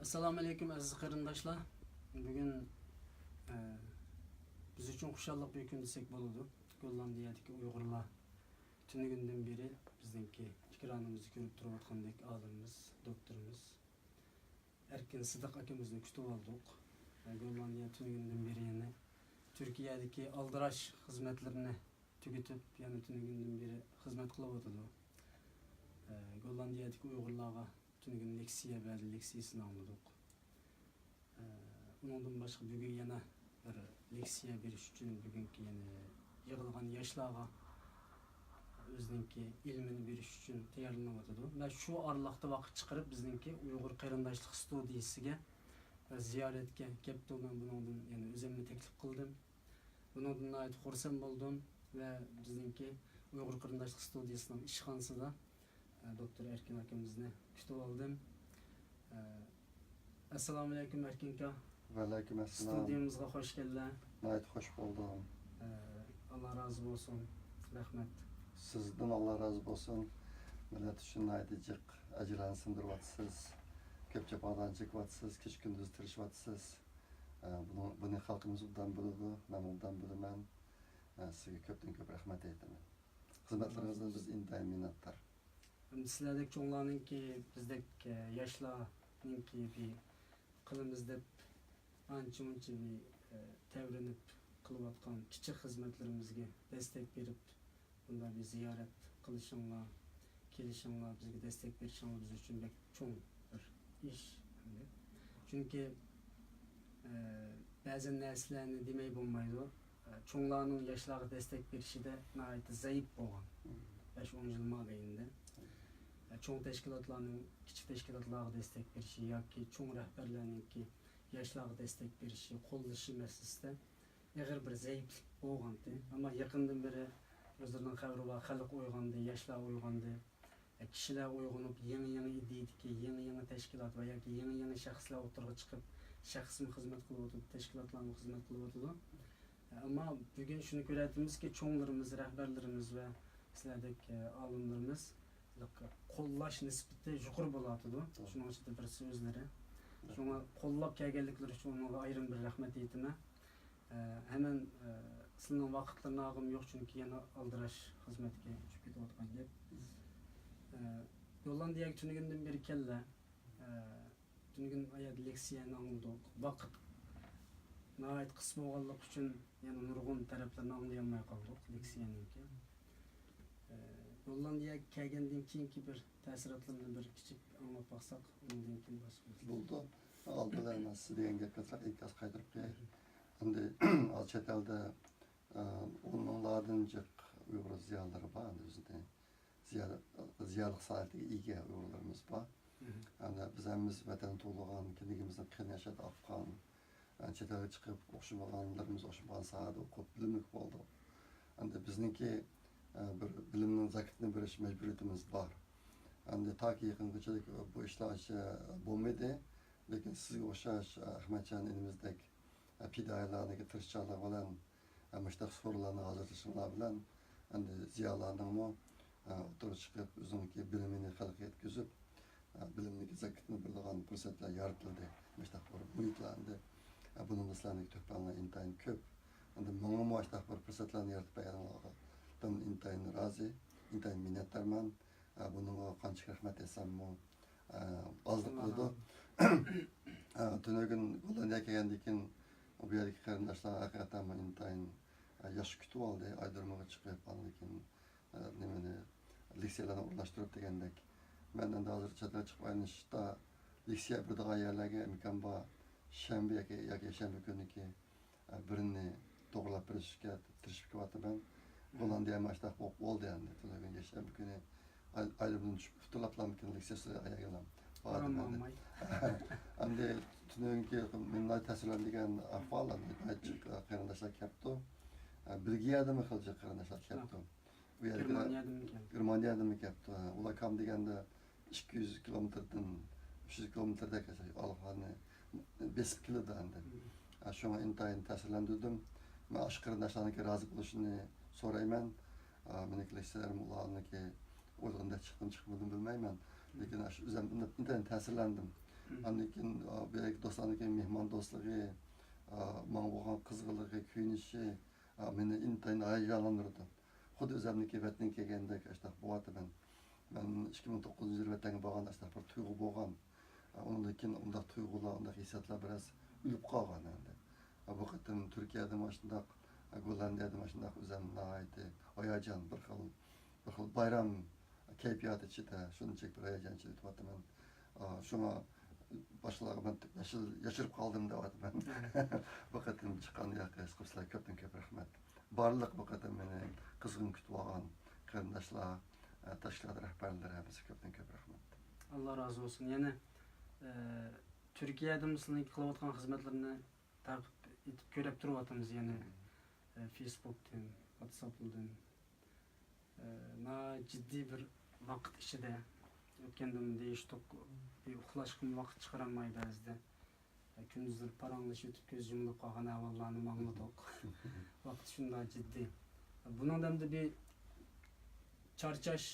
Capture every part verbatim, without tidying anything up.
ئەسسالامۇئەلەيكۇم، ئەزىز قېرىنداشلار. بۈگۈن، ئە، بىز ئۈچۈن خۇشاللىق بىر كۈن دېسەك بولىدۇ. گوللاندىيەدىكى ئۇيغۇرلار تۈنۈگۈندىن بېرى بىزنىڭكى ئېكرانىمىزدا كۆرۈپ تۇرۇۋاتقاندەك ئالىمىمىز، دوكتورىمىز ئەركىن سىدىق ئاكىمىزنى كۈتۈۋالدۇق. ئە، گوللاندىيە تۈنۈگۈندىن بېرى يەنە تۈركىيەدىكى ئالدىراش خىزمەتلىرىنى تۈگىتىپ، يەنە تۈنۈگۈندىن بېرى خىزمەت قىلىۋاتىدۇ. ئە، گوللاندىيەدىكى ئۇيغۇرلارغا تۈنۈگۈن لېكسىيە بەردى، لېكسىيىسىنى ئاڭلىدۇق. ئە، ئۇنىڭدىن باشقا بۈگۈن يەنە بىر لېكسىيە بېرىش ئۈچۈن بۈگۈنكى يەنە يىغىلغان ياشلارغا ئۆزىنىڭكى ئىلمىنى بېرىش ئۈچۈن تەييارلىنىۋاتىدۇ. مەن شۇ ئارىلىقتا ۋاقىت چىقىرىپ بىزنىڭكى ئۇيغۇر قېرىنداشلىق ستۇدىيىسىگە زىيارەتكە كەپتۇ. مەن بۇنىڭدىن يەنە ئۆزۈمنى تەكلىپ قىلدىم. بۇنىڭدىن ناھايىتى خۇرسەن بولدۇم ۋە بىزنىڭكى ئۇيغۇر قېرىنداشلىق ستۇدىيىسىنىڭ ئىشخانىسىدا، ئە، دوكتور ئەركىن ئاكىمىزنى كۈتۈۋالدىم. ئە، ئەسسالامۇئەلەيكۇم ئەركىن ئاكا. ۋەئەلەيكۇم ئەسسالام. ستۇدىيىمىزغا خوش كەلدىلەر. ناھايىتى خوش بولدۇم. ئە، ئاللا رازى بولسۇن. رەھمەت. سىزدىن ئاللا رازى بولسۇن. مىللەت ئۈچۈن ناھايىتى جىق ئەجىرلەرنى سىڭدۈرۈۋاتىسىز. كۆپ جاپالارنى چېكىۋاتىسىز. كېچە كۈندۈز تىرىشىۋاتىسىز. ئە، بۇنىڭ، بۇنى خەلقىمىز ئوبدان بىلىدۇ، مەن ئوبدان بىلىمەن. ئە، سىزگە كۆپتىن كۆپ رەھمەت ئېيتىمەن. خىزمەتلىرىڭىزدىن بىز ئىنتايىن مىننەتدار. ئەمدى سىلەردەك چوڭلارنىڭكى، بىزدەك، ئە، ياشلارنىڭكى بىر قىلىمىز دەپ ئانچە-مۇنچە بىر، ئە، تەۋرىنىپ قىلىۋاتقان كىچىك خىزمەتلىرىمىزگە دەستەك بېرىپ، بۇنداق بىر زىيارەت قىلىشىڭلار، كېلىشىڭلار، بىزگە دەستەك بېرىشىڭلار بىز ئۈچۈن بەك چوڭ بىر ئىش. چۈنكى، ئە، بەزى نەرسىلەرنى دېمەي بولمايدۇ. ئە، چوڭلارنىڭ ياشلارغا دەستەك بېرىشىدە ناھايىتى زەئىپ بولغان. بەش-ئون يىل مابەينىدە. ئە، چوڭ تەشكىلاتلارنىڭ كىچىك تەشكىلاتلارغا دەستەك بېرىشى ياكى چوڭ رەھبەرلەرنىڭكى ياشلارغا دەستەك بېرىشى، قوللىشى مەسىلىسىدە ئېغىر بىر زەئىپلىك بولغانتى. ئەمما يېقىندىن بېرى ئۆزلىرىنىڭ خەۋىرى بار، خەلق ئويغاندى، ياشلار ئويغاندى. كىشىلەر ئويغىنىپ، يېڭى-يېڭى ئىدىيىدىكى يېڭى-يېڭى تەشكىلات ۋە ياكى يېڭى-يېڭى شەخسلەر ئوتتۇرىغا چىقىپ، شەخسمۇ خىزمەت قىلىۋاتىدۇ، تەشكىلاتلارمۇ خىزمەت قىلىۋاتىدۇ. ئەمما بۈگۈن شۇنى كۆرۈۋاتىمىزكى، چوڭلىرىمىز، رەھبەرلىرىمىز ۋە سىلەردەك، ئە، ئالىملىرىمىز قوللاش نىسبىتى يۇقىرى بولۇۋاتىدۇ. شۇنىڭ ئىچىدە بىرسى ئۆزلىرى. شۇڭا قوللاپ كەلگەنلىكلىرى ئۈچۈن ئۇنىڭغا ئايرىم بىر رەھمەت ئېيتىمەن. ئە، ھەمەن، ئە، سىلىنىڭ ۋاقىتلىرىنى ئالغۇم يوق، چۈنكى يەنە ئالدىراش خىزمەتكە چۈشۈپ كېتىۋاتقان گەپ. ئە، گوللاندىيەگە تۈنۈگۈندىن بېرى كەلدى. ئە، تۈنۈگۈن ئايەت لېكسىيەنى ئاڭلىدۇق. ۋاقىت ناھايىتى قىس بولغانلىقى ئۈچۈن يەنە نۇرغۇن تەرەپلىرىنى ئاڭلىيالماي قالدۇق لېكسىيەنىڭكى. ئە، گوللاندىيەگە كەلگەندىن كېيىنكى بىر تەسىراتلىرىنى بىر كىچىك ئاڭلاپ باقساق، ئۇنىڭدىن كېيىن باشلىيمىز. بولدى. ئالدى بىلەن مەن سىز دېگەن گەپكە ئىنكاس قايتۇرۇپ قوياي. ئەمدى ھازىر چەت ئەلدە، ئە، ئون مىڭلاردىن جىق ئۇيغۇر زىيالىيلىرى بار، ئەمدى ئۆزىنى زىيالىي، زىيالىيلىق سالاھىيىتىگە ئىگە ئۇيغۇرلىرىمىز بار. ئەمدى بىز ھەممىمىز ۋەتەندە تۇغۇلغان، كىندىكىمىزنىڭ قېنى ياشاپ ئاققان، ئە، چەت ئەلگە چىقىپ ئوخشىمىغانلىرىمىز، ئوخشىمىغان ساھەدە ئوقۇپ، بىلىملىك بولدۇق. ئەمدى بىزنىڭكى، ئە، بىر بىلىمنىڭ زاكىتىنى بېرىش مەجبۇرىيىتىمىز بار. ئەمدى تاكى يېقىنغىچە بۇ ئىشلار ئانچە بولمىدى. لېكىن سىزگە ئوخشاش، ئە، ئەخمەتجان ئىنىمىزدەك، ئە، پىدائىيلارنىڭكى تىرىشچانلىقى بىلەن، ئە، مۇشۇنداق سورۇنلارنى ھازىرلىشىڭلار بىلەن، ئەمدى زىيالىيلارنىڭمۇ، ئە، ئوتتۇرىغا چىقىپ، ئۆزىنىڭكى بىلىمىنى خەلققە يەتكۈزۈپ، ئە، بىلىمنىكى زاكىتىنى بېرىدىغان پۇرسەتلەر يارىتىلدى. مۇشۇنداق بىر مۇھىتلار ئەمدى، ئە، بۇنىڭدا سىلەرنىڭكى تۆھپەڭلار ئىنتايىن كۆپ. ئەمدى ماڭىمۇ مۇشۇنداق بىر پۇرسەتلارنى يارىتىپ بەرگەنلىكىڭلاردىن ئىنتايىن رازى، ئىنتايىن مىننەتدارمەن. ئە، بۇنىڭغا قانچىلىك رەھمەت ئېيتساممۇ، ئە، ئازلىق بولىدۇ. ئە، تۈنۈگۈن گوللاندىيەگە كەلگەندىن كېيىن، بۇ يەردىكى قېرىنداشلار ھەقىقەتەن ئىنتايىن، ئە، ياخشى كۈتۈۋالدى. ئايرودرومغا چىقىپ، ئاندىن كېيىن، ئە، نېمىنى، لېكسىيەلەرنى ئورۇنلاشتۇرۇپ دېگەندەك. مەن ئەمدى ھازىر چەت ئەلگە چىقىپ ئايلىنىشتا، لېكسىيە بېرىدىغان يەرلەرگە ئىمكان بار، شەنبە ياكى، ياكى يەكشەنبە كۈنىكى ئە، بىرىنى توغرىلاپ بېرىشكە تىرىشىپ كېلىۋاتىمەن. گوللاندىيەمۇ ئاشتاق بولۇپ بولدى ئەمدى. تۈنۈگۈن يەكشەنبە كۈنى ئاي-، ئايرودرومدىن چۈشۈپ ئۇتۇلۇپلامكىن لېكسىيە سۆزلەپ ئاياغ ئېلىپ بارىمەن. ئەمدى تۈنۈگۈنكى مېنى ناھايىتى تەسىرلەندۈرگەن ئەھۋال، ئەمدى ناھايىتى جىق قېرىنداشلار كەپتۇ. ئە، بېلگىيەدىنمۇ خېلى جىق قېرىنداشلار كەپتۇ. بۇ يەرگە گېرمانىيەدىنمۇ كەپتۇ. گېرمانىيەدىنمۇ كەپتۇ. ھە، ئۇلار كام دېگەندە ئىككى يۈز كىلومېتىردىن، ئۈچ يۈز كىلومېتىردەك ئالىقلارنى بېسىپ كېلىدۇ ئەمدى. ھە، شۇڭا ئىنتايىن تەسىرلەندۈردۈم. مەن ئاشۇ قېرىنداشلارنىڭكى رازى بولۇشىنى سورايمەن. ئا، مېنىڭكى لېكسىيەلىرىم ئۇلارنىڭكى ئويلىغىنىدەك چىقتىمۇ چىقمىدىمۇ بىلمەيمەن. لېكىن ئاشۇ ئۆزۈم ئىنتايىن تەسىرلەندىم. ئاندىن كېيىن، ئا، بۇ يەردىكى دوستلارنىڭكى مېھمان دوستلۇقى، ئا، ماڭا بولغان قىزغىنلىقى، كۆيۈنۈشى، ئا، مېنى ئىنتايىن ھاياجانلاندۇرىدۇ. خۇددى ئۆزۈمنىڭكى ۋەتىنىگە كەلگەندەك ئاشۇنداق بولۇۋاتىمەن. مەن ئىككى مىڭ توققۇزىنچى يىل ۋەتەنگە بارغاندا ئاشۇنداق بىر تۇيغۇ بولغان. ئا، ئۇنىڭدىن كېيىن ئۇنداق تۇيغۇلار، ئۇنداق ھېسسىياتلار بىراز ئۆلۈپ قالغان ئەمدى. ئا، بۇ قېتىم تۈركىيەدىمۇ ئاشۇنداق، ئا، گوللاندىيەدىمۇ ئاشۇنداق ئۆزۈمنى ناھايىتى ھاياجان، بىر خىل، بىر خىل بايرام كەيپىياتى ئىچىدە، شۇنچىلىك بىر ھاياجان ئىچىدە ئۆتۈۋاتىمەن. ئا، شۇڭا باشقىلارغا مەن ياشىل-، ياشىرىپ قالدىم دەۋاتىمەن. بۇ قېتىم چىققان ياقى سىلەرگە كۆپتىن كۆپ رەھمەت. بارلىق بۇ قېتىم مېنى قىزغىن كۈتۈۋالغان قېرىنداشلار، ئا، تەشكىلات رەھبەرلىرى ھەممىسىگە كۆپتىن كۆپ رەھمەت. ئاللا رازى بولسۇن. يەنە، ئە، تۈركىيەدىمۇ سىلەرنىڭ قىلىۋاتقان خىزمەتلىرىنى تارقىتىپ ئېتىپ كۆرۈپ تۇرۇۋاتىمىز يەنە. ئە، فېيسبۇكتىن، ۋاتساپلىدىن. ئە، ناھايىتى جىددىي بىر ۋاقىت ئىچىدە ئۆتكەندىمۇ دېيىشتۇق، بىر ئۇخلاشقىمۇ ۋاقىت چىقىرالماي بەزىدە. ئە، كۈندۈزلىرى پاراڭلىشىۋېتىپ كۆز يۇمۇلۇپ قالغان ئەھۋاللارنى ئاڭلىدۇق. ۋاقىت شۇنداق جىددىي. بۇنىڭدا ئەمدى بىر چارچاش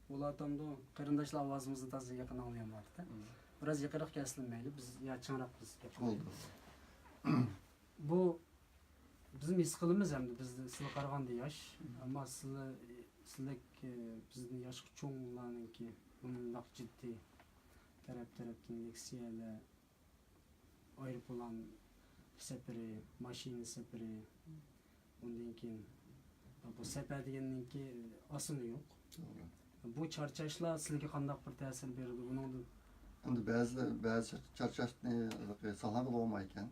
بولاتامدۇ؟ قېرىنداشلار ئاۋازىمىزنى تازا يېقىن ئاڭلىيالمايدۇ. بىراز يېقىنراق كەلسىلە مەيلى، بىز يا چىڭراق بىز گەپ قىلايلى. بولدى. بۇ بىزمۇ ھېس قىلىمىز ئەمدى، بىز سىلەرگە قارىغاندا ياش. ئەمما سىلەر، سىلەردەك، ئە، بىزدىن ياشقا چوڭلارنىڭكى بۇنداق جىددىي تەرەپ-تەرەپتىن لېكسىيەلەر، ئايروپىلان سەپىرى، ماشىنا سەپىرى، ئۇندىن كېيىن بۇ سەپەر دېگەننىڭكى ئاسىنى يوق. توغرا. بۇ چارچاشلار سىلەرگە قانداق بىر تەسىر بېرىدۇ بۇنىڭدىن؟ ئەمدى بەزىلەر بەزى چارچاشنى ساقلانغىلى بولمايدىكەن.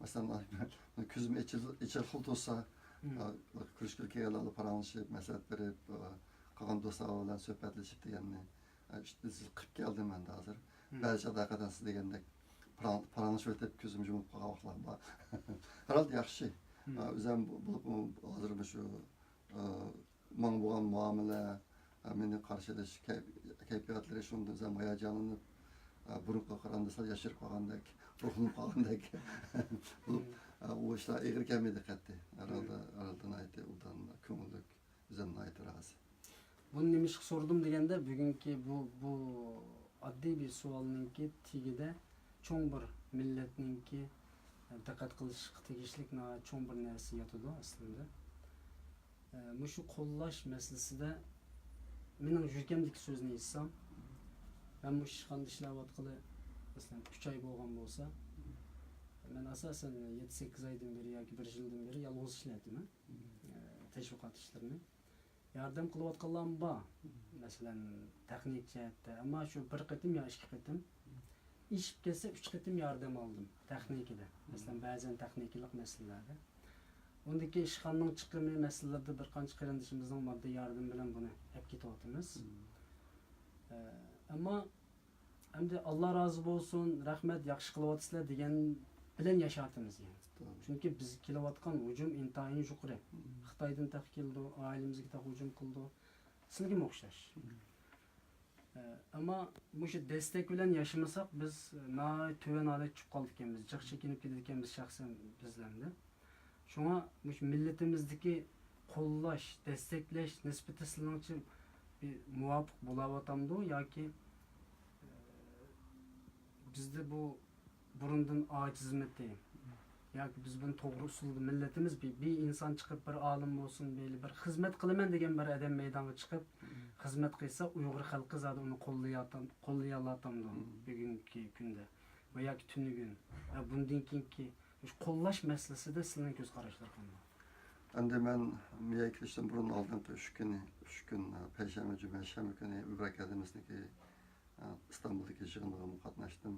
مەسىلەن، كۆزۈم ئېچىل-، ئېچىلغىلى تۇرسا، مم. ئا، كۆرۈشكىلى كەلگەنلەر بىلەن پاراڭلىشىپ، مەسلىھەت بېرىپ، ئا، قالغان دوستلار بىلەن سۆھبەتلىشىپ دېگەننى، ئا، ئىشتىن قىلىپ كەلدىم ئەمدى ھازىر. مم. بەزى چاغدا ھەقىقەتەن سىز دېگەندەك پاراڭ-، پاراڭلىشىۋېتىپ كۆزۈم يۇمۇپ قالغان ۋاقىتلار بار. ھەر ھالدا ياخشى. مم. ئا، ئۆزۈم بولۇپمۇ ھازىر مۇشۇ، ئا، ماڭا بولغان مۇئامىلە، ئا، مېنى قارشى ئېلىش كەي-، كەيپىياتلىرى شۇندىن زادى ھاياجانلىنىپ، ئا، بۇرۇنقىغا قارىغاندا سەل ياشىرىپ قالغاندەك، روھلىنىپ قالغاندەك بولۇپ، ئا، ئۇ ئىشلار ئېغىر كەلمىدى قەتئىي. ھەر ھالدا، ھەر ھالدا ناھايىتى ئوبدان، كۆڭۈللۈك، ئۆزۈم ناھايىتى رازى. بۇنى نېمىشقا سورىدىم دېگەندە، بۈگۈنكى بۇ، بۇ ئاددىي بىر سوئالنىڭكى تېگىدە چوڭ بىر مىللەتنىڭكى دىققەت قىلىشقا تېگىشلىك ناھايىتى چوڭ بىر نەرسە ياتىدۇ ئەسلىدە. ئە، مۇشۇ قوللاش مەسىلىسىدە مېنىڭ يۈرىكىمدىكى سۆزنى ئېيتسام، مەن مۇشۇ ئىشخانىدا ئىشلەۋاتقىلى، مەسىلەن، ئۈچ ئاي بولغان بولسا، مەن ئاساسەن يەتتە-سەككىز ئايدىن بېرى ياكى بىر يىلدىن بېرى يالغۇز ئىشلەۋاتىمەن، ئە، تەشۋىقات ئىشلىرىنى. ياردەم قىلىۋاتقانلارمۇ بار. مەسىلەن، تېخنىك جەھەتتە. ئەمما شۇ بىر قېتىم يا ئىككى قېتىم ئېشىپ كەتسە، ئۈچ قېتىم ياردەم ئالدىم تېخنىكىدا. مەسىلەن، بەزەن تېخنىكىلىق مەسىلىلەردە. ئۇندىكى ئىشخانىنىڭ چىقىمى مەسىلىلىرىدە بىر قانچە قېرىندىشىمىزنىڭ ماددىي ياردىمى بىلەن بۇنى ئەپ كېتىۋاتىمىز. ئە، ئەمما ئەمدى «ئاللا رازى بولسۇن، رەھمەت، ياخشى قىلىۋاتىسىلەر» دېگەن بىلەن ياشاۋاتىمىز يەنە. توغرا. چۈنكى بىز كېلىۋاتقان ھۇجۇم ئىنتايىن يۇقىرى. خىتايدىن تېخى كېلىدۇ، ئائىلىمىزگە تېخى ھۇجۇم قىلىدۇ. سىلىگىمۇ ئوخشاش. ئە، ئەمما مۇشۇ دەستەك بىلەن ياشىمىساق، بىز ناھايىتى تۆۋەن ھالەتكە چۈشۈپ قالىدىكەنمىز، جىق چېكىنىپ كېتىدىكەنمىز شەخسەن بىزلەردە. شۇڭا مۇشۇ مىللىتىمىزدىكى قوللاش، دەستەكلەش نىسبىتى سىلىنىڭچە بىر مۇۋاپىق بولاۋاتامدۇ ياكى، ئە، بىزدە بۇ بۇرۇندىن ئاجىزمىتى ياكى بىز بۇنى توغرا ئۇسۇلدا مىللىتىمىز بىر، بىر ئىنسان چىقىپ، بىر ئالىم بولسۇن، بىر، بىر خىزمەت قىلىمەن دېگەن بىر ئادەم مەيدانغا چىقىپ خىزمەت قىلسا، ئۇيغۇر خەلقى زادى ئۇنى قوللىياتا-، قوللىيالاتامدۇ بۈگۈنكى كۈندە ۋە ياكى تۈنۈگۈن ۋە بۇندىن كېيىنكى مۇشۇ قوللاش مەسىلىسىدە سىلىنىڭ كۆز قاراشلىرى قانداق؟ ئەمدى مەن مىيەگە كېلىشتىن بۇرۇن ئالدىنقى ئۈچ كۈنى، ئۈچ كۈن، پەيشەنبە، جۈمە، شەنبە كۈنى ئۇيغۇر ئاكادېمىيىسىنىڭكى، ئىستانبۇلدىكى يىغىنىغىمۇ قاتناشتىم.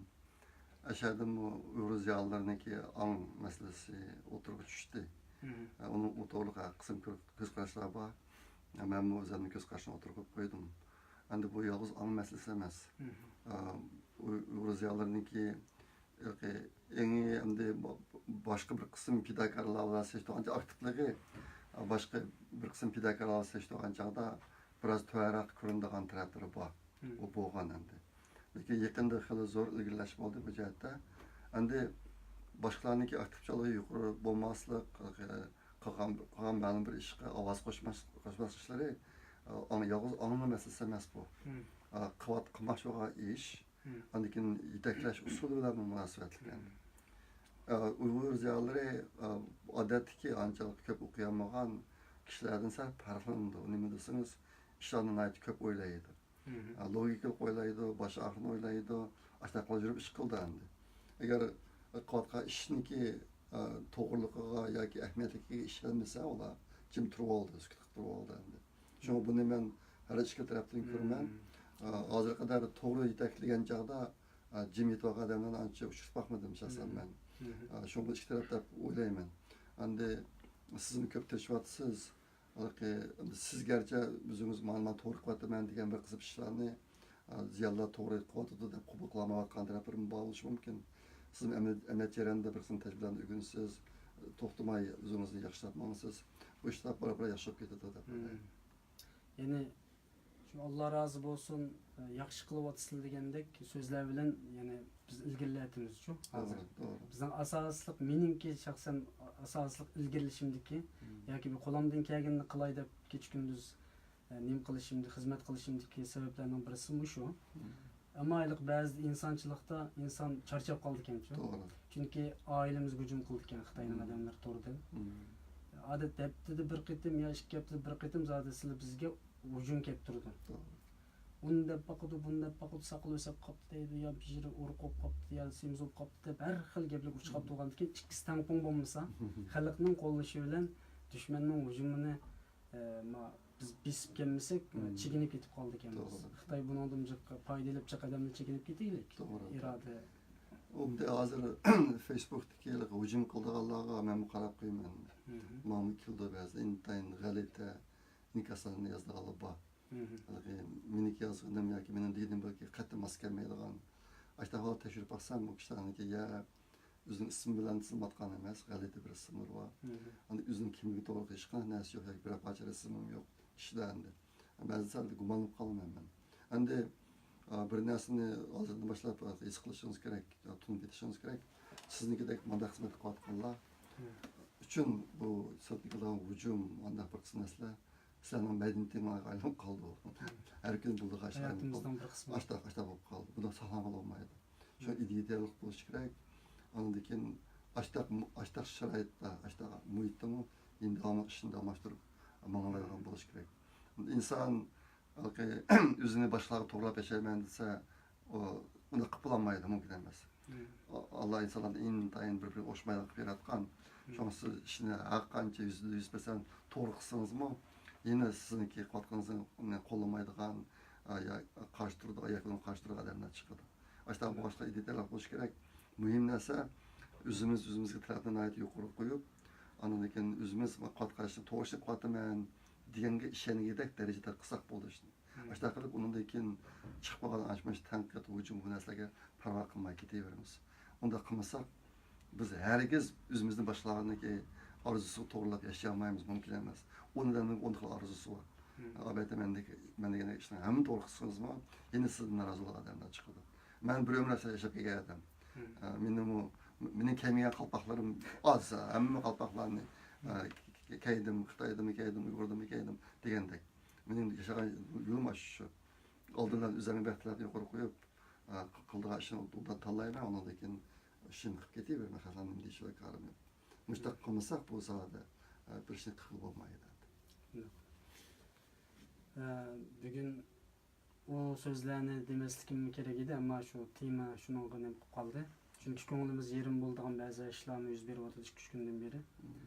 ئەشەدىمۇ ئۇيغۇر زىيالىيلىرىنىڭكى ئاڭ مەسىلىسى ئوتتۇرىغا چۈشتى. ئۇنىڭ، ئۇ توغرىلىق ھەر قىسىم كۆ-، كۆز قاراشلار بار. مەنمۇ ئۆزۈمنىڭ كۆز قارىشىنى ئوتتۇرىغا قويۇپ قويدۇم. ئەمدى بۇ يالغۇز ئاڭ مەسىلىسى ئەمەس. ئۇ-، ئۇيغۇر زىيالىيلىرىنىڭكى ھېلىقى ئېڭى ئەمدى با-، باشقا بىر قىسىم پىداكارلار بىلەن سېلىشتۇرغانچە ئاكتىپلىقى، باشقا بىر قىسىم پىداكارلار بىلەن سېلىشتۇرغان چاغدا بىراز تۆۋەنرەك كۆرۈنىدىغان تەرەپلىرى بار. ئۇ بولغان ئەمدى. لېكىن يېقىندا خېلى زور ئىلگىرىلەش بولدى بۇ جەھەتتە. ئەمدى باشقىلارنىڭكى ئاكتىپچانلىقى يۇقىرى بولماسلىق، قىلغان، قىلغان مەلۇم بىر ئىشقا ئاۋاز قوشماس-، قوشماسلىقلىرى، ئاڭ-، يالغۇز ئاڭنىڭ مەسىلىسى ئەمەس بۇ. قىلىۋات-، قىلماقچى بولغان ئىش، ئاندىن كېيىن يېتەكلەش ئۇسۇلى بىلەن مۇناسىۋەتلىك ئەمدى. ئە، ئۇيغۇر زىيالىيلىرى، ئە، ئادەتتىكى ئانچە كۆپ ئوقۇيالمىغان كىشىلەردىن سەل پەرقلىنىدۇ. نېمە دېسىڭىز، ئىشلارنى ناھايىتى كۆپ ئويلايدۇ. ئە، لوگىكىلىق ئويلايدۇ، باش ئاخىرىنى ئويلايدۇ، ئاشۇنداقلا يۈرۈپ ئىش قىلىدۇ ئەمدى. ئەگەر قىلىۋاتقان ئىشنىكى، ئە، توغرىلىقىغا ياكى ئەھمىيەتلىكىگە ئىشەنمىسە، ئۇلار جىم تۇرۇۋالىدۇ، سۈكۈت قىلىپ تۇرۇۋالىدۇ ئەمدى. شۇڭا بۇنى مەن ھەر ئىككى تەرەپتىن كۆرىمەن. ئە، ھازىرغا قەدەر توغرا يېتەكلىگەن چاغدا، ئە، جىم يېتىۋالغان ئادەملەرنى ئانچە ئۇچرىتىپ باقمىدىم شەخسەن مەن. ئە، شۇڭا بۇ ئىككى تەرەپ دەپ ئويلايمەن. ئەمدى سىزمۇ كۆپ تىرىشىۋاتىسىز. ھېلىقى، ئەمدى سىز گەرچە ئۆزىڭىز مانا، مانا توغرا قىلىۋاتىمەن دېگەن بىر قىسىم ئىشلارنى، ئە، زىيالىيلار توغرا قىلىۋاتىدۇ دەپ قوبۇل قىلالمايۋاتقان تەرەپلىرىمۇ بار بولۇشى مۇمكىن. سىزمۇ ئەمەل-، ئەمەلىيەت جەريانىدا بىر قىسىم تەجرىبىلەرنى ئۆگىنىسىز، توختىماي ئۆزىڭىزنى ياخشىلاپ ماڭىسىز. بۇ ئىشلار بارا-بارا ياخشىلىپ كېتىدۇ دەپ ئويلايمەن. يەنى شۇ، ئاللا رازى بولسۇن، ياخشى قىلىۋاتىسىلەر دېگەندەك سۆزلەر بىلەن يەنى بىز ئىلگىرىلەۋاتىمىزچۇ ھازىر. بىزنىڭ ئاساسلىق، مېنىڭكى شەخسەن ئاساسلىق ئىلگىرىلىشىمدىكى ياكى بىر قولۇمدىن كەلگىنىنى قىلاي دەپ كېچە كۈندۈز، ئە، نېمە قىلىشىمدىكى، خىزمەت قىلىشىمدىكى سەۋەبلەرنىڭ بىرسى مۇشۇ. ئەمما ھېلىقى بەزىدە ئىنسانچىلىقتا ئىنسان چارچاپ قالىدىكەنچۇ. چۈنكى ئائىلىمىزگە ھۇجۇم قىلىدىكەن خىتاينىڭ ئادەملىرى توردىن. ئادەتتە ھەپتىدە بىر قېتىم يا ئىككى ھەپتىدە بىر قېتىم زادى سىلەر بىزگە ھۇجۇم كەپ تۇرىدۇ. ئۇنى دەپ باقىدۇ، بۇنى دەپ باقىدۇ، ساقىلى ئۆسۈپ قاپتۇ دەيدۇ، يا بېشى ئورۇق بولۇپ قاپتۇ، يا سېمىز بولۇپ قاپتۇ دەپ ھەر خىل گەپلەرگە ئۇچراپ تۇرغاندىكىن ئىككىسى تەڭپۇڭ بولمىسا، خەلقنىڭ قوللىشى بىلەن دۈشمەننىڭ ھۇجۇمىنى، ئە، ما، بىز بېسىپ كەلمىسەك، چېكىنىپ كېتىپ قالىدىكەنمىز. خىتاي بۇنىڭدىن جىق پايدا ئېلىپ جىق ئادەملەر چېكىنىپ كېتەيلىك. ئىرادە. ئۇ ھازىر فېيسبۇكتىكى ھېلىقى ھۇجۇم قىلىدىغانلارغا مەنمۇ قاراپ قويىمەن. ماڭىمۇ كېلىدۇ بەزىدە ئىنتايىن غەلىتە ئىنكاسلارنى يازىدىغانلار بار. ھېلىقى مېنىڭكى يازغىنىم ياكى مېنىڭ دېگىنىم بەلكى قەتئىي ماس كەلمەيدىغان. ئاشۇنداق ھالدا تەكشۈرۈپ باقسام، ئۇ كىشىلەرنىڭكى يا ئۆزىنىڭ ئىسمى بىلەن تىزىملاتقان ئەمەس، غەلىتە بىر ئىسىملىرى بار. ئاندىن ئۆزىنىڭ كىملىكى توغرىلىق ھېچقانداق نەرسە يوق ياكى بىرەر پارچە رەسىمىمۇ يوق كىشىدە ئەمدى. بەزىدە سەل گۇمانلىنىپ قالىمەن مەن. ئەمدى، ئا، بىر نەرسىنى ھازىردىن باشلاپ، ئا، ھېس قىلىشىڭىز كېرەك، يا تونۇپ يېتىشىڭىز كېرەك. سىزنىڭكىدەك مانداق خىزمەت قىلىۋاتقانلار ئۈچۈن بۇ سىرتتىن كېلىدىغان ھۇجۇم، مانداق بىر قىسىم نەرسىلەر سىلەرنىڭ مەدەنىيىتىڭلارغا ئايلىنىپ قالدى. ھەر كۈنى بۇلىغا ئاشۇنداق بولۇپ قالدى. ئاشتاق، ئاشتاق بولۇپ قالدى. بۇنداق ساقلانغىلى بولمايدۇ. شۇ ئىدىيەلىك بولۇش كېرەك. ئاندىن كېيىن ئاشتاق، ئاشتاق شارائىتتا، ئاشتاق مۇھىتتىمۇ يەنە داۋاملىق ئىشنى داۋاملاشتۇرۇپ ماڭالايدىغان بولۇش كېرەك. ئىنسان ھېلىقى ئۆزىنى باشقىلارغا توغرىلاپ ياشايمەن دېسە، ئۇ ئۇنداق قىلىپ بولالمايدۇ، مۇمكىن ئەمەس. ئاللا ئىنسانلارنى ئىنتايىن بىر-بىرىگە ئوخشىمايدىغان قىلىپ ياراتقان. شۇڭا سىز ئىشنى ھەر قانچە يۈزدە يۈز پىرسەنت توغرا قىلسىڭىزمۇ، يەنە سىزنىڭكى قىلىۋاتقىنىڭىزنى قوللىمايدىغان، ئا، يا قارشى تۇرىدىغان، ياكى ئۇنىڭغا قارشى تۇرىدىغان ئادەملەر چىقىدۇ. ئاشۇنداق بولغاچقا ئىدىيەلىك بولۇش كېرەك. مۇھىم نەرسە، ئۆزىمىز ئۆزىمىزگە تەلەپنى ناھايىتى يۇقىرى قويۇپ، ئاندىن كېيىن ئۆزىمىز قىلىۋاتقان ئىشنى توغرا ئىشنى قىلىۋاتىمەن دېگەنگە ئىشەنگۈدەك دەرىجىدە قىلساق بولىدۇ ئىشنى. ئاشۇنداق قىلىپ، ئۇنىڭدىن كېيىن چىقىپ قالغان ئاشۇنداق تەنقىد، ھۇجۇم، بۇ نەرسىلەرگە پەرۋا قىلماي كېتىۋېرىمىز. ئۇنداق قىلمىساق، بىز ھەرگىز ئۆزىمىزنى باشقىلارنىڭكى ئارزۇسىغا توغرىلاپ ياشىيالمايمىز، مۇمكىن ئەمەس. ئۇ ئادەمنىڭ ئون خىل ئارزۇسى بار. ئەلۋەتتە، مەن دېگەن، مەن دېگەندەك ئىشنى ھەممە توغرا قىلسىڭىزمۇ، يەنە سىزدىن نارازى بولغان ئادەملەر چىقىدۇ. مەن بىر ئۆمۈر ئاشۇنداق ياشاپ كەلگەن ئادەم. ئە، مېنىمۇ، مېنىڭ كىيمىگەن قالپاقلىرىم ئاز، ھەممە قالپاقلارنى، ئە، ك-، ك-، كىيدىم، خىتايدىمۇ كىيدىم، ئۇيغۇردىمۇ كىيدىم دېگەندەك. مېنىڭ ياشىغان يولۇم ئاشۇ شۇ. ئالدى بىلەن ئۆزۈمنىڭ بەختلىرىنى يۇقىرى قويۇپ، ئە، ق-، قىلىدىغان ئىشنى ئوبدان تاللايمەن، ئۇنىڭدىن كېيىن ئىشىمنى قىلىپ كېتىۋېرىمەن، خەقلەرنى نېمە دېيىشىدۇ كارىم يوق. مۇشۇنداق قىلمىساق بۇ ساھەدە، ئە، بىر ئىشنى قىلغىلى بولمايدۇ. ئە، بۈگۈن ئۇ سۆزلەرنى دېمەسلىكىم كېرەك ئىدى، ئەمما شۇ تېما شۇنىڭغا نېمە قىلىپ قالدى. چۈنكى كۆڭلىمىز يېرىم بولىدىغان بەزى ئىشلارمۇ يۈز بېرىۋاتىدۇ ئىككى-ئۈچ كۈندىن بېرى.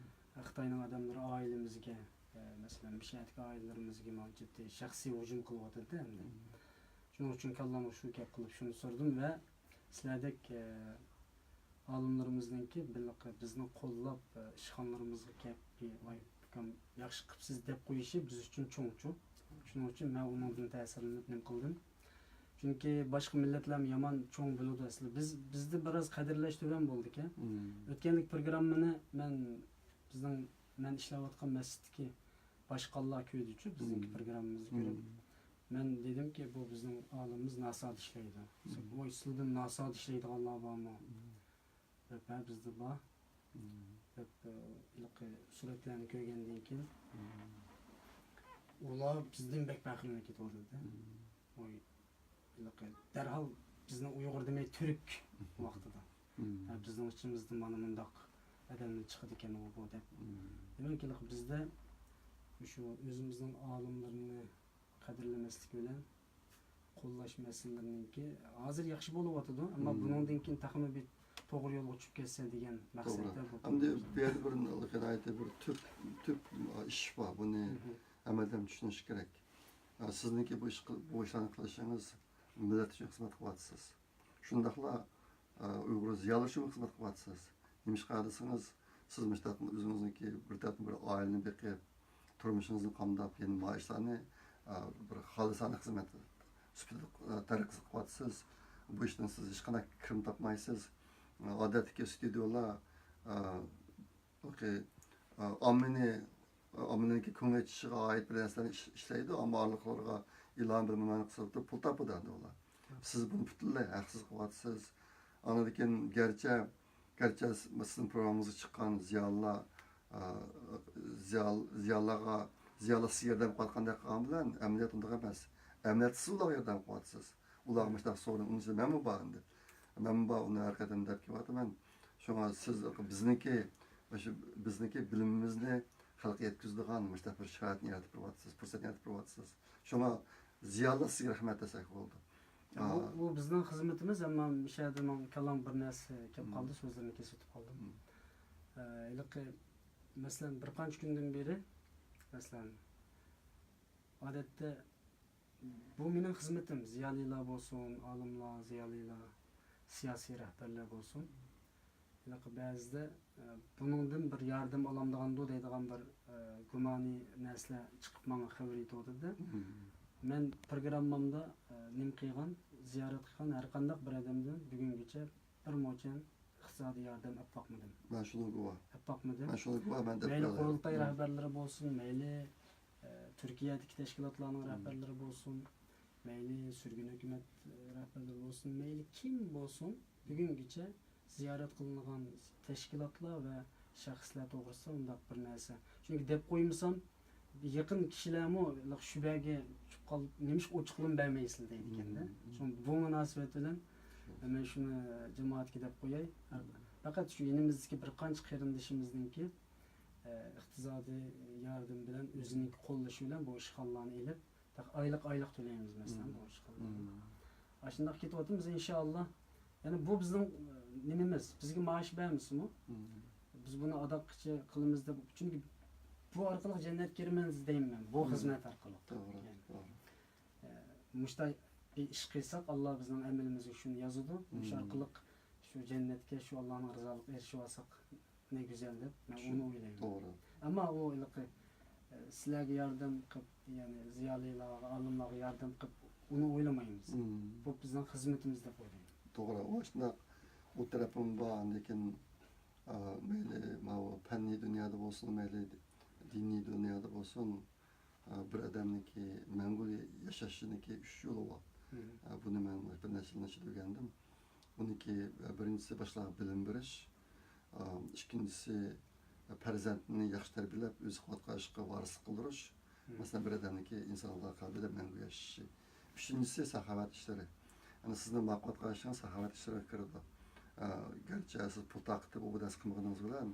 خىتاينىڭ ئادەملىرى ئائىلىمىزگە، ئە، مەسىلەن، بۇ شەھەردىكى ئائىلىلىرىمىزگە مانا جىددىي شەخسىي ھۇجۇم قىلىۋاتىدۇ ئەمدى. شۇنىڭ ئۈچۈن كاللامغا شۇ گەپ قىلىپ شۇنى سورىدىم ۋە سىلەردەك، ئە، ئالىملىرىمىزنىڭكى بىللە بىزنى قوللاپ، ئىشخانىلىرىمىزغا كەپ، ۋاي ئۇكام ياخشى قىپسىز دەپ قويۇشى بىز ئۈچۈن چوڭچۇ. شۇنىڭ ئۈچۈن مەن ئۇنىڭدىن تەسىرلىنىپ نېمە قىلدىم. چۈنكى باشقا مىللەتلەرمۇ يامان چوڭ بولىدۇ ئەسلى. بىز، بىزدە بىراز قەدىرلەش تۆۋەن بولىدىكەن. ئۆتكەنلىك پروگراممىنى مەن، بىزنىڭ، مەن ئىشلەۋاتقان مەسچىتتىكى باشقانلار كۆردىچۇ، بىزنىڭكى پروگراممىمىزنى كۆرۈپ. مەن دېدىمكى، بۇ بىزنىڭ ئالىمىمىز ناسادا ئىشلەيدۇ. ۋاي، سىلىدىن ناسادا ئىشلەيدىغانلار بارمۇ؟ دەپ، ھە، بىزدە بار. دەپ، ھېلىقى سۈرەتلەرنى كۆرگەندىن كېيىن، ئۇلار بىزدىن بەك پەخىرلىنىپ كېتىۋاتىدۇ. ۋاي، ھېلىقى دەرھال بىزنىڭ ئۇيغۇر دېمەي تۈرك ۋاقتىدا. ھە، بىزنىڭ ئىچىمىزدىن مانا مۇنداق ئادەملەر چىقىدىكەن بۇ دەپ. دېمەك، بىزدە شۇ ئۆزىمىزنىڭ ئالىملىرىنى قەدىرلىمەسلىك بىلەن قوللاش مەسىلىلىرىنىڭكى ھازىر ياخشى بولۇۋاتىدۇ، ئەمما بۇنىڭدىن كېيىن تېخىمۇ بىر توغرا يولغا چۈشۈپ كەتسە دېگەن مەقسەتتە بۇ ئەمدى بۇ يەردە بىر ناھايىتى بىر تۈپ، تۈپ ئىش بار. بۇنى ھەممە ئادەم چۈشىنىشى كېرەك. سىزنىڭكى بۇ ئىش قىل-، بۇ ئىشلارنى قىلىشىڭىز مىللەت ئۈچۈن خىزمەت قىلىۋاتىسىز. شۇنداقلا، ئە، ئۇيغۇر زىيالىيلىرى ئۈچۈن خىزمەت قىلىۋاتىسىز. نېمىشقا دېسىڭىز، سىز مۇشۇنداق ئۆزىڭىزنىڭكى بىر تەرەپتىن بىر ئائىلىنى بېقىپ، تۇرمۇشىڭىزنى قامداپ، يەنە مۇشۇ ئىشلارنى، ئە، بىر خالىسانە خىزمەت سۈپىتىدە، ئە، تەرەققىي قىلىۋاتىسىز. بۇ ئىشتىن سىز ھېچقانداق كىرىم تاپمايسىز. ئادەتتىكى ستۇدىيەلەر، ئە، ئوكەي. ئاممىنى، ئاممىنىڭكى كۆڭۈل ئېچىشىغا ئائىت بىر نەرسىلەرنى ئىش-، ئىشلەيدۇ، ئەمما ئارىلىقلارغا ئېلان بىر نېمىنى قىلىپ پۇل تاپىدۇ ئەمدى ئۇلار. سىز بۇنى پۈتۈنلەي ھەقسىز قىلىۋاتىسىز. ئاندىن كېيىن گەرچە، گەرچە سىزنىڭ پروگراممىڭىزغا چىققان زىيالىيلار، ئا، زىيال-، زىيالىيلارغا، زىيالىيلار سىزگە ياردەم قىلىۋاتقاندەك قىلغان بىلەن ئەمەلىيەت ئۇنداق ئەمەس. ئەمەلىيەتتە سىز ئۇلارغا ياردەم قىلىۋاتىسىز. ئۇلارغا مۇشۇنداق سورۇن، ئۇنىڭ ئىچىدە مەنمۇ بار ئەمدى. مەنمۇ بار، ئۇنى ھەر قېتىم دەپ كېلىۋاتىمەن. شۇڭا سىز، بىزنىڭكى، مۇشۇ بىزنىڭكى بىلىمىمىزنى خەلققە يەتكۈزىدىغان مۇشۇنداق بىر شارائىتنى يارىتىپ بېرىۋاتىسىز، پۇرسەتنى يارىتىپ بېرىۋاتىسىز. شۇڭا زىيالىي سىزگە رەھمەت دېسەك بولىدۇ. بۇ، ئا، بۇ بىزنىڭ خىزمىتىمىز، ئەمما مۇشۇ يەردە ماڭا كاللامغا بىر نەرسە كېلىپ قالدى، سۆزلىرىمنى كېسىۋېتىپ قالدىم. ئە، ھېلىقى، مەسىلەن، بىر قانچە كۈندىن بېرى، مەسىلەن، ئادەتتە بۇ مېنىڭ خىزمىتىم، زىيالىيلار بولسۇن، ئالىملار، زىيالىيلار، سىياسىي رەھبەرلەر بولسۇن. ھېلىقى بەزىدە، ئە، بۇنىڭدىن بىر ياردەم ئالامدىغاندۇ دەيدىغان بىر، ئە، گۇمانىي نەرسىلەر چىقىپ ماڭا خەۋەر يېتىۋاتىدۇ. مەن پروگراممامدا، ئە، نېمە قىلغان، زىيارەت قىلغان ھەر قانداق بىر ئادەمدىن بۈگۈنگىچە بىر موچەن ئىقتىسادىي ياردەم ئەپ باقمىدىم. مەن شۇنىڭغا گۇۋاھ. ئەپ باقمىدىم. مەن شۇنىڭغا گۇۋاھ، مەن دەپ مەيلى بېرەلەيمەن. قۇرۇلتاي رەھبەرلىرى بولسۇن، مەيلى، ئە، تۈركىيەدىكى تەشكىلاتلارنىڭ رەھبەرلىرى بولسۇن، مەيلى سۈرگۈن ھۆكۈمەت، ئە، رەھبەرلىرى بولسۇن، مەيلى كىم بولسۇن، بۈگۈنگىچە زىيارەت قىلىنغان تەشكىلاتلار ۋە شەخسلەر توغرىسىدا ئۇنداق بىر نەرسە. چۈنكى دەپ قويمىسام، يېقىن كىشىلەرمۇ شۈبھەگە چۈشۈپ قالىپ، نېمىشقا ئوچۇقلىما بەرمەيسىلەر دەيدىكەن-دە. شۇڭا بۇ مۇناسىۋەت بىلەن مەن شۇنى جامائەتكە دەپ قوياي. پەقەت شۇ يېنىمىزدىكى بىر قانچە قېرىندىشىمىزنىڭكى، ئە، ئىقتىسادىي ياردىمى بىلەن، ئۆزىنىڭكى قوللىشى بىلەن بۇ ئىشخانىلارنى ئېلىپ، ئايلىق، ئايلىق تۆلەيمىز، مەسىلەن، بۇ ئىشخانىلارغا. ئاشۇنداق كېتىۋاتىمىز، ئىنشائاللا. يەنى بۇ بىزنىڭ، ئە، نېمىمىز، بىزگە مائاش بەرمىسىمۇ، بىز بۇنى ئاداققىچە قىلىمىز دەپ، چۈنكى بۇ ئارقىلىق جەننەتكە كىرىمەن دەيمەن، بۇ خىزمەت ئارقىلىق. توغرا، يەنى، توغرا. ئە، مۇشۇنداق بىر ئىش قىلساق، ئاللا بىزنىڭ ئەمىلىمىزگە شۇنى يازىدۇ. مۇشۇ ئارقىلىق شۇ جەننەتكە، شۇ ئاللانىڭ رىزالىقىغا ئېرىشىۋالساق، نە گۈزەل دەپ مەن ئۇنى ئويلايمەن. توغرا. ئەمما ئۇ ھېلىقى، ئە، سىلەرگە ياردەم قىلىپ، يەنى زىيالىيلارغا، ئالىملارغا ياردەم قىلىپ، ئۇنى ئويلىمايمىز. بۇ بىزنىڭ خىزمىتىمىز دەپ ئويلايمەن. توغرا، ئۇ شۇنداق ئۇ تەرىپىمۇ بار، لېكىن، ئا، مەيلى ماۋۇ پەننىي دۇنيادا بولسۇن، مەيلى دىنىي دۇنيادا بولسۇن، ئا، بىر ئادەمنىڭكى مەڭگۈ ياشاشىنىڭكى ئۈچ يولى بار. ئا، بۇنى مەن بىر نەچچە يىلدىن ئۆگەندىم. ئۇنىڭكى، ئا، بىرىنچىسى باشقىلارغا بىلىم بېرىش، ئا، ئىككىنچىسى، ئا، پەرزەنتنى ياخشى تەربىيەلەپ، ئۆزى قىلىۋاتقان ئىشقا ۋارىسلىق قىلدۇرۇش. مەسىلەن، بىر ئادەمنىڭكى ئىنسانلار قەلبىدە مەڭگۈ ياشىشى. ئۈچىنچىسى، ساخاۋەت ئىشلىرى. يەنى سىزنىڭ ماڭا قىلىۋاتقان ئىشىڭىز ساخاۋەت ئىشلىرىغا كىرىدۇ. ئا، گەرچە سىز پۇل تارقىتىپ، ئۇ بۇ نەرسە قىلمىغىنىڭىز بىلەن،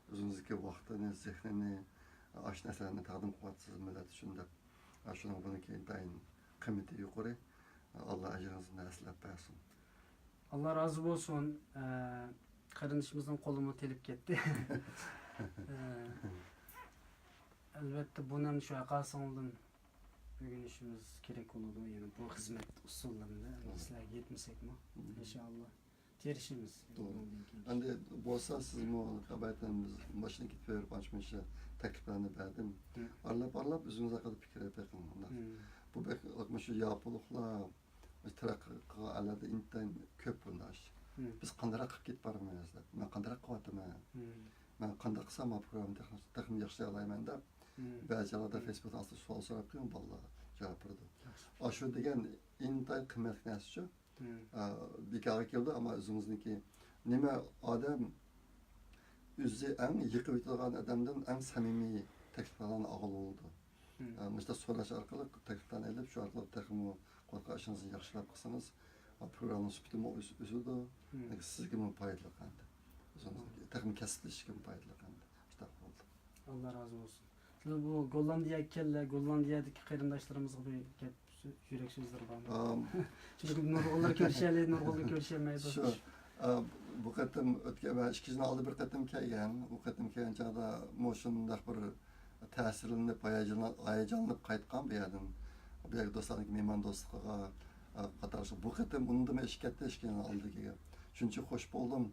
ئۆزىڭىزدىكى ۋاقتىنى، زېھنىنى، ئاشۇ نەرسىلەرنى تەقدىم قىلىۋاتىسىز مىللەت ئۈچۈن دەپ. شۇنىڭ بۇنىڭكى ئىنتايىن قىممىتى يۇقىرى. ئاللا ئەجرىڭىزنى ھەسسىلەپ بەرسۇن. ئاللا رازى بولسۇن. ئە، قېرىندىشىمىزنىڭ قولىمۇ تېلىپ كەتتى. ئە، ئەلۋەتتە، بۇنى شۇ ھەققاسىڭ ئالدىن ئۆگىنىشىمىز كېرەك بولىدۇ. يەنى بۇ خىزمەت ئۇسۇللىرىنى سىلەرگە يەتمىسەكمۇ، ئىنشائاللا. تىرىشىمىز. توغرا. بۇنىڭدىن كېيىن. ئەمدى بولسا سىزمۇ قەبەيتەن بىز ماشىنا كېتىپ بېرىپ ئانچە مۇنچە تەكلىپلەرنى بەردىم. ئارىلاپ، ئارىلاپ ئۆزىڭىز ھەققىدە پىكىر بېقىڭ. بۇ بەك، مۇشۇ ياپونلۇقلار تەرەققىي قىلغان ئەللەردە ئىنتايىن كۆپ بۇنداق ئىش. بىز قانداقراق قىلىپ كېتىپ بارىمىز دەپ. مەن قانداقراق قىلىۋاتىمەن؟ مەن قانداق قىلسام ما پروگراممىنى تېخىمۇ، تېخىمۇ ياخشىلايالايمەن دەپ. بەزى چاغلاردا فېيسبۇكتا ئاستا سوئال سوراپ قويۇڭ، بالىلار جاۋاب بېرىدۇ. ئاشۇ دېگەن ئىنتايىن قىممەتلىك نەرسە شۇ. ئە، بىكارغا كېلىدۇ، ئەمما ئۆزىڭىزنىڭكى نېمە ئادەم ئۆزى ئەڭ يېقىۋېتىدىغان ئادەمدىن ئەڭ سەمىمىي تەكلىپلەرنى ئالغىلى بولىدۇ. ئە، مۇشۇنداق سوراش ئارقىلىق تەكلىپلەرنى ئېلىپ، شۇ ئارقىلىق تېخىمۇ قىلىۋاتقان ئىشىڭىزنى ياخشىلاپ قىلسىڭىز، پروگراممىنىڭ سۈپىتىمۇ ئۆس-، ئۆسىدۇ. سىزگىمۇ پايدىلىق ئەمدى. ئۆزىڭىزنىڭ تېخىمۇ كەسىپلىشىشىگىمۇ پايدىلىق ئەمدى. شۇنداق بولدى. ئاللا رازى بولسۇن. سىلەر بۇ گوللاندىيەگە كەلدىلەر، گوللاندىيەدىكى قېرىنداشلىرىمىزغا بىر گەپ، يۈرەك سۆزلىرى بارمۇ؟ ئام. چۈنكى نۇرغۇنلار كۆرۈشەلەي، نۇرغۇنلار كۆرۈشەلمەيدۇ. شۇ، ئا، بۇ قېتىم ئۆتكەن، مەن ئىككى يىلدىن ئالدىن بىر قېتىم كەلگەن. بۇ قېتىم كەلگەن چاغدا مۇشۇنداق بىر تەسىرلىنىپ، ھاياجانلىنىپ، ھاياجانلىنىپ قايتقان بۇ يەردىن. بۇ يەرگە دوستلارنىڭ مېھماندوستلۇقىغا، ئا، قاتارلىق. بۇ قېتىم ئۇندىمۇ ئېشىپ كەتتى، ئىككى يىلدىن ئالدىكىگە. شۇنچە خوش بولدۇم.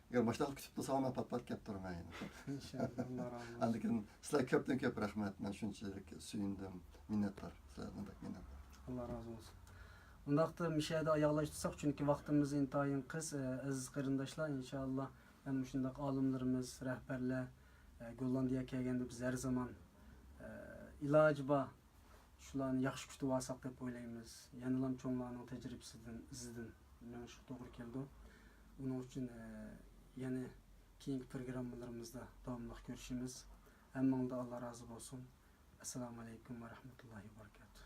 ئەگەر ماشۇنداق كۈتۈپ تۇرساڭ، مەن پات-پات كەپ تۇرىمەن يەنە. ئىنشاللا، ئاللا رازى بولسۇن. ئاندىن كېيىن سىلەرگە كۆپتىن كۆپ رەھمەت، مەن شۇنچىلىك سۆيۈندۈم. مىننەتدار، سىلەردىن بەك مىننەتدار. ئاللا رازى بولسۇن. ئۇنداقتا مۇشۇ يەردە ئاياغلاشتۇرساق، چۈنكى ۋاقتىمىز ئىنتايىن قىس، ئە، ئەزىز قېرىنداشلار، ئىنشاللا يەنە مۇشۇنداق ئالىملىرىمىز، رەھبەرلەر، ئە، گوللاندىيەگە كەلگەندە بىز ھەر زامان، ئە، ئىلاجى بار شۇلارنى ياخشى كۈتۈۋالساق دەپ ئويلايمىز. يەنىلام چوڭلارنىڭ تەجرىبىسىدىن، ئىزىدىن مېڭىشقا توغرا كېلىدۇ. ئۇنىڭ ئۈچۈن، ئە، يەنە كېيىنكى پروگراممىلىرىمىزدا داۋاملىق كۆرۈشىمىز. ھەممىڭلاردا ئاللا رازى بولسۇن. ئەسسالامۇ ئەلەيكۇم ۋە رەھمەتۇللاھى ۋە بەرىكاتۇھ.